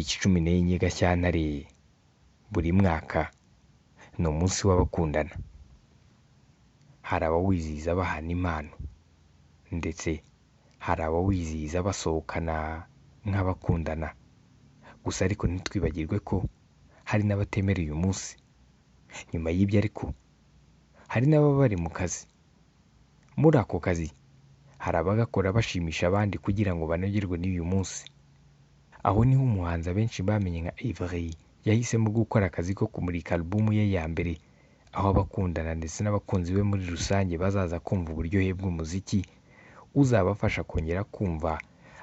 Tariki 14 Gashyantare buri mwaka ni umunsi w'abakundana. Hari abawizihiza bahana impano, ndetse hari abawizihiza basohokana nk'abakundana. Gusa ariko ntitwibagirwe ko hari n'abatemera uyu munsi. Nyuma y'ibyo ariko hari n'ababa bari mu kazi. Muri ako kazi hari abagakora bashimisha abandi kugira ngo banogerwe n'uyu munsi. Aho niho umuhanzi abenshi bamenye nka Yverry yahisemo gukora akazi ko kumurika alubumu ye ya mbere, aho abakundana ndetse n'abakunzi be muri rusange bazaza kumva uburyohe bw'umuziki uzabafasha kongera kumva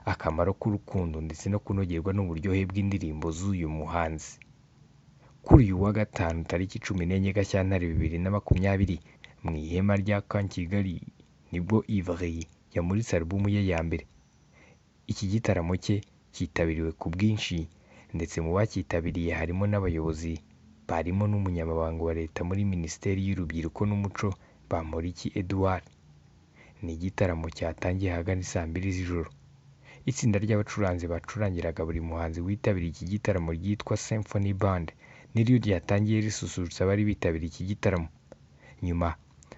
akamaro k'urukundo ndetse no kunogerwa n'uburyohe bw'indirimbo z'uyu muhanzi. Kuri uyu wa gatanu tariki 14 Gashyantare 2020 mu ihema rya Camp Kigali nibwo Yverry yamuritse alubumu ye ya mbere. Iki gitaramo cye cyitabiriwe ku bwinshi, ndetse mu bacyitabiriye harimo n'abayobozi barimo n'umunyamabanga wa leta muri Minisiteri y'Urubyiruko n'Umuco Bamporiki Edouard. Ni igitaramo cyatangiye ahagana saa 2 z'ijoro. Itsinda ry'abacuranzi bacurangiraga buri muhanzi witabiriye iki gitaramo ryitwa Symphony Band niryo ryatangiye risusurutsa abari bitabiriye iki gitaramo. Nyuma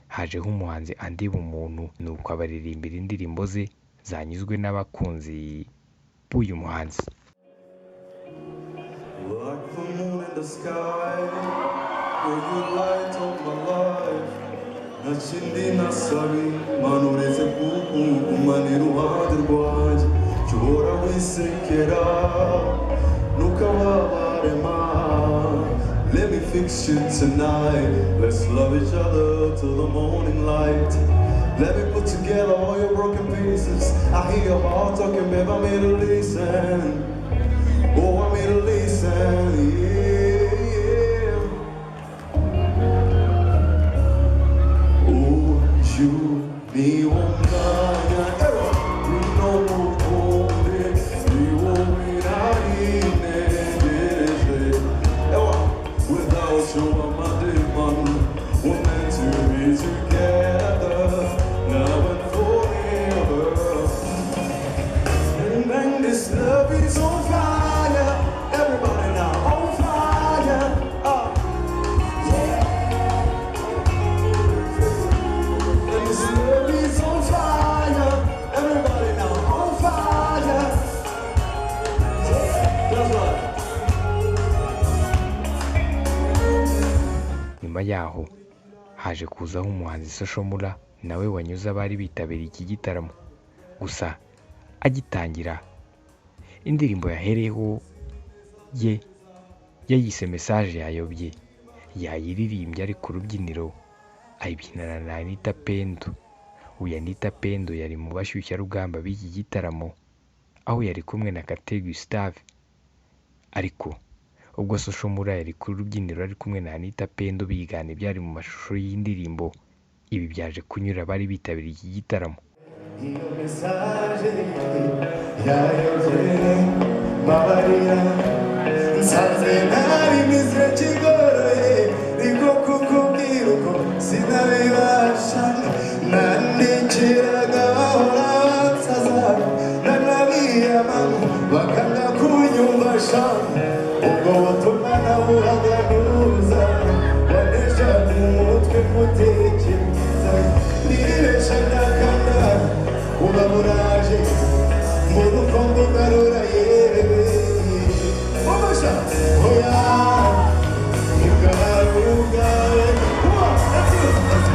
hajeho umuhanzi Andy Bumuntu, nuko abaririmbira indirimbo ze zanyuzwe n'abakunzi b'uyu muhanzi. Like the moon in the sky, will you light up my life? Ntakindi nasaba Imana uretse kukugumana iruhande rwanjye, jya uhora wisekera ntukababare ma. Let me fix you tonight, let's love each other till the morning light. Let me put together all your broken pieces. I hear your heart talking, babe, I'm here to listen. Oh, I'm here to listen, yeah. Oh, you ni umwanya, you know ukunde, ni wowe narinegereje. Without you, I'm a demon. We're meant to be together, now and forever. And then this love is on fire. Everybody now on fire. Yeah. And this love is on fire. Everybody now on fire. Yeah. That's right. Nyuma yaho haje kuzaho umuhanzi Social Mula nawe wanyuze abari bitabiriye iki gitaramo. Gusa agitangira indirimbo yahereyeho ye yayise Message yayobye, yayiririmbye ari ku rubyiniro ayibyinana na Anita Pendo. Uyu Anita Pendo yari mu bashyushyarugamba b'iki gitaramo, aho yari kumwe na Kate Gustave. Ariko ubwo Social Mula yari ku rubyiniro ari kumwe na Anita Pendo bigana ibyari mu mashusho y'indirimbo, ibi byaje kunyura abari bitabiriye iki gitaramo. Iyo message yayobye mbabarira, nsanze nari mize kigoroye, niko kukubwira uko sinabibasha. Nandikiraga bahora bansaza, nanabiyama bakanga kunyumva sha. Ubwo butumwa nabuhaga ntuza, waneshaga umutwe gutekereza, nibesha ndakanda uba buraje, mbona uko mbugarura yewe. Umufasha oya ugarugawe. That's it, that's it.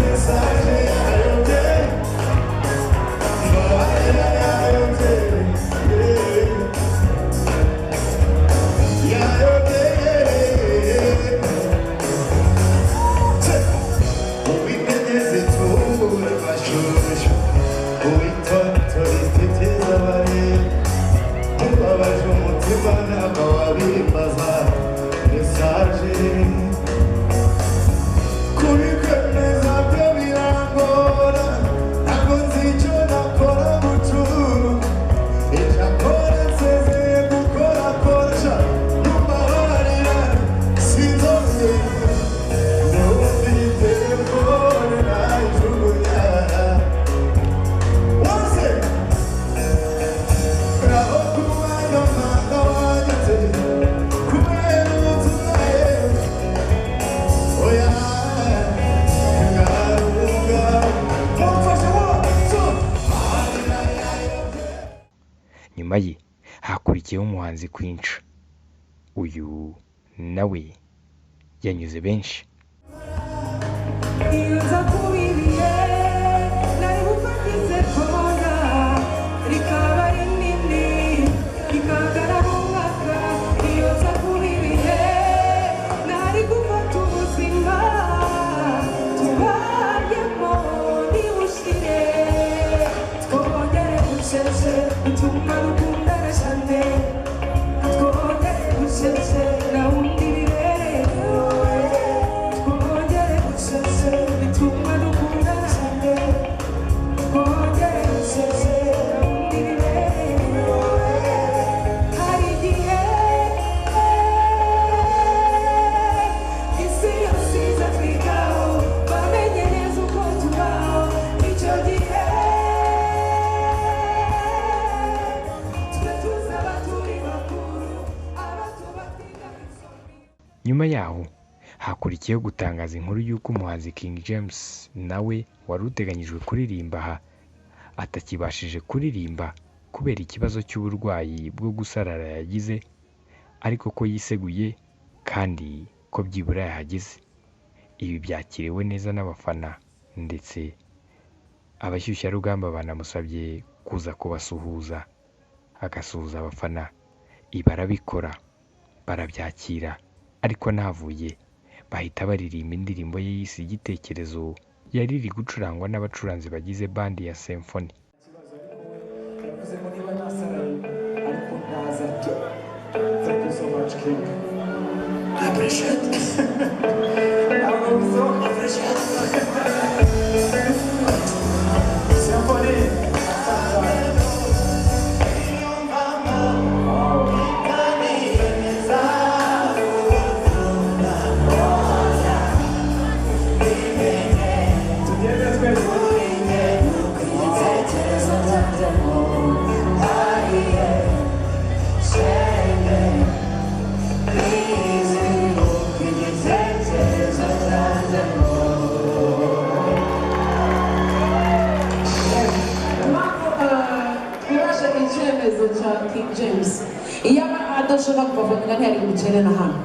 Message yayobye, yayobye, yayobye. Uwitegeze tubura amashusho, uwitoto rititiza abari, ubabaje umutima ntabwo wabimbaza. Message kubikwemeza byo birangora, ntabwo nzi icyo nakora bucuru. Icyakora nsezeye gukorakora, numbabarira sinzongera. Ndumva iyi telefone nayijugunya. Nyuma ye hakurikiyeho umuhanzi Queen Cha, uyu nawe yanyuze benshi. Iyo nza kuba ibihe nari gufata isegonda rikaba rinini rikangana n'umwaka. Iyo nza kuba ibihe nari gufata ubuzima tubayemo ntibushire, twongere bucece bituma dukundana cyane, twongere bucece na wundi bibereye wowe, twongere bucece bituma dukundana cyane, twongere bucece na wundi bibereye wowe. Hari igihe isi yose iza twigaho, bamenye neza uko tubaho. Icyo gihe twe tuzaba turi bakuru, abato batiga isoni. Nyuma yaho hakurikiyeho gutangaza inkuru y'uko umuhanzi King James nawe wari uteganyijwe kuririmba aha atakibashije kuririmba kubera ikibazo cy'uburwayi bwo gusarara yagize, ariko ko yiseguye kandi ko byibura yahageze. Ibi byakiriwe neza n'abafana ndetse abashyushyarugamba banamusabye kuza kubasuhuza, agasuhuza abafana. Ibi arabikora barabyakira, ariko navuye bahita baririmba indirimbo ye yise Igitekerezo yari iri gucurangwa n'abacuranzi bagize bandi ya Symphony. Ikibazo ariko we yavuze ngo niba nasaraye ariko ntaza tu. Thank you so much, King. I appreciate. I so appreciate. Symphony. Wow. Tugende twese. Impamvu twibashe icyemezo cya King James, iyo aba adashaka kubavuga ntiyari bukene na hano,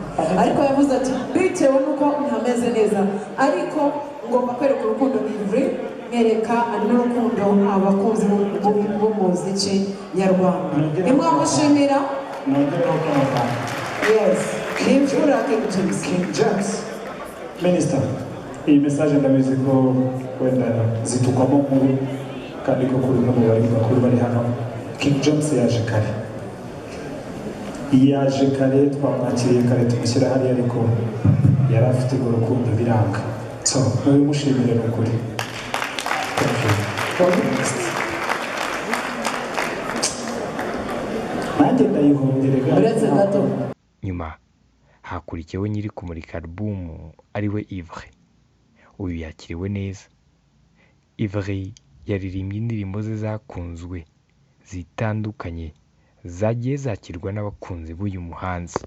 ariko yavuze ati bitewe n'uko ntameze neza ariko ngomba kwereka urukundo Yverry, nkereka n'urukundo abakunzi b'umuziki nyarwanda. Nimwamushimira. Nongereho kano kantu. Yes, ni imfura King James. King James, Minister, iyi message ndabizi ko wenda zitukwamo nkuru kandi ko kuri umwe mu bari bakuru bari hano. King James yaje kare, yaje kare, twamwakiriye kare tumushyira hariya, ariko yari afite urwo rukundo biranga, so mubimushimire ni ukuri. Thank you. All the best. Nanjye ndayihongere. Uretse gato. Nyuma hakurikiyeho nyiri kumurika alubumu ariwe Yverry. Uyu yakiriwe neza. Yverry yaririmbye indirimbo ze zakunzwe zitandukanye zagiye zakirwa n'abakunzi b'uyu muhanzi.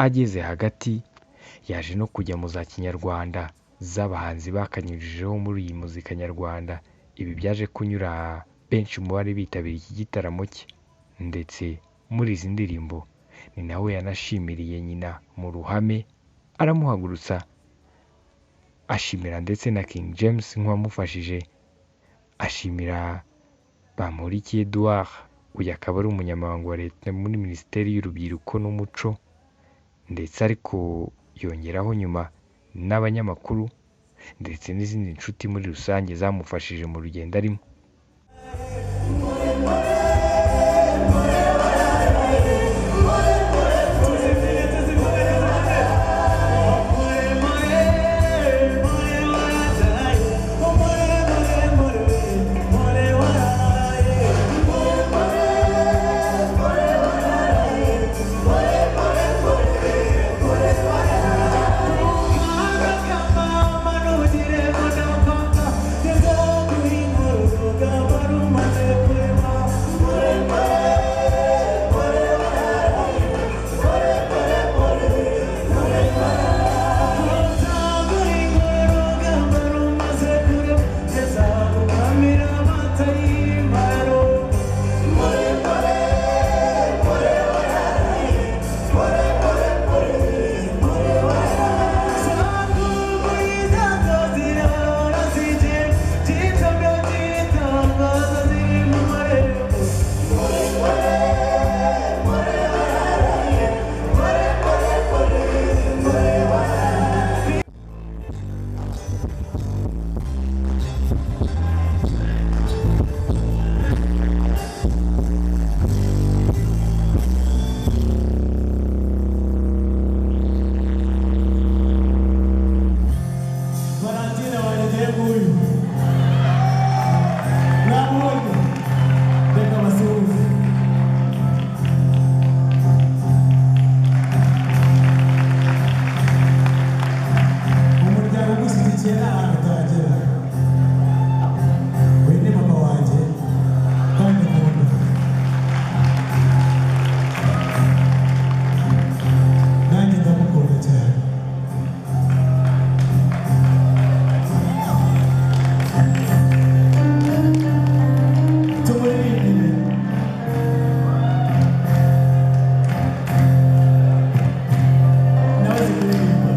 Ageze hagati yaje no kujya mu za kinyarwanda z'abahanzi bakanyujijeho muri iyi muzika nyarwanda. Ibi byaje kunyura benshi mu bari bitabiriye iki gitaramo cye, ndetse muri izi ndirimbo ni nawe yanashimiriye nyina mu ruhame aramuhagurutsa, ashimira ndetse na King James nk'uwamufashije, ashimira Bamporiki Edouard, uyu akaba ari umunyamabanga wa leta muri Minisiteri y'Urubyiruko n'Umuco, ndetse ariko yongeraho nyuma n'abanyamakuru ndetse n'izindi nshuti muri rusange zamufashije mu rugendo arimo. Valentina wanjye nguyu namubonye, reka basuhuze. Umuryango ugushyigikiye nta hantu utagera. Uyu ni mama wanjye kandi nkunda. Nanjye ndamukunda cyane. Tumuririmbire. Nawe azi kuririmba.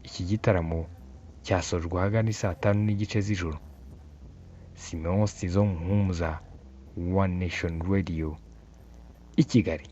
Iki gitaramo cyasojwe ahagana isaa 5:30 z'ijoro. Simeon Sizo Muhumuza, One Nation Radio, i Kigali.